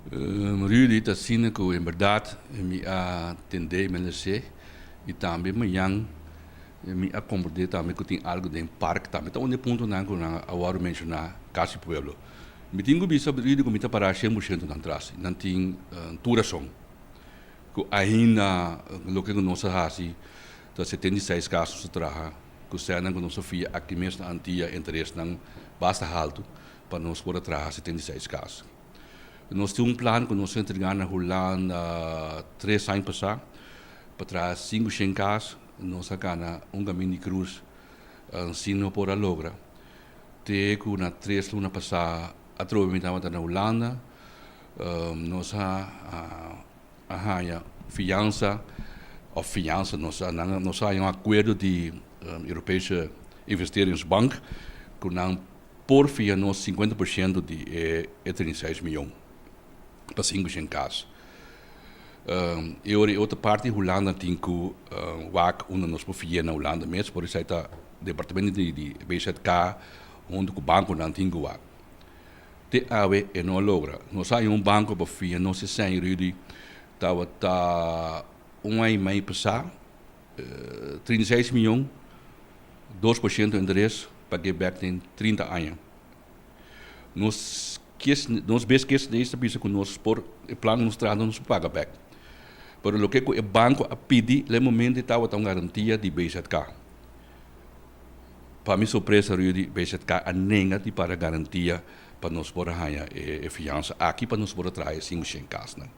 Rudy, ta asina ku en bèrdat mi a tendé, mi a les'é i tambe mañan mi a komprendé tambe ku tin algu den park tambe ta un di e puntonan ku nan a wòrdu menshoná Kasi Pueblo. Mi tin ku bisa Rudy ku mi ta pará 100% nan tras. Nan tin tur rason ku ainda loke ku nos a hasi ta 76 kas nos a traha ku sènnan ku nos a fia aki mes na Antia interesnan basta haltu pa nos por a traha 76 kas. Nos tin un plan ku nos a entregá na Hulanda 3 aña pasá pa traha 500 kas. Nos a gana un kamin di krus si no por a logra. Te ku na 3 luna pasá atrobe mi tabata na Hulanda. Nos a haña fiansa òf fiansa, nos a haña un akuerdo di Europese Investeringsbank ku nan por fia nos 50% di e 36 mion pa 500 kas. I ora e otro parti Hulanda tin ku wak unda nos por fia na Hulanda mes, por esei ta departamento di BZK huntu ku bankonan tin ku wak. Te awe e no a logra. Nos a haña un banko pa fia nos e sèn, Rudy, tabata un aña i mei pasá, 36 mion, 2% interes, pag'é bèk den 30 aña. Nos bes kes ta bisa ku nos por e plan nos traha nos por paga bèk. Pero loke ku e banko a pidi na e momento tabata un garantia di BZK. Pa mi sorpresa, Rudy, BZK a nenga di para garantia pa nos por haña e fiansa aki pa nos por traha e 500 kasnan.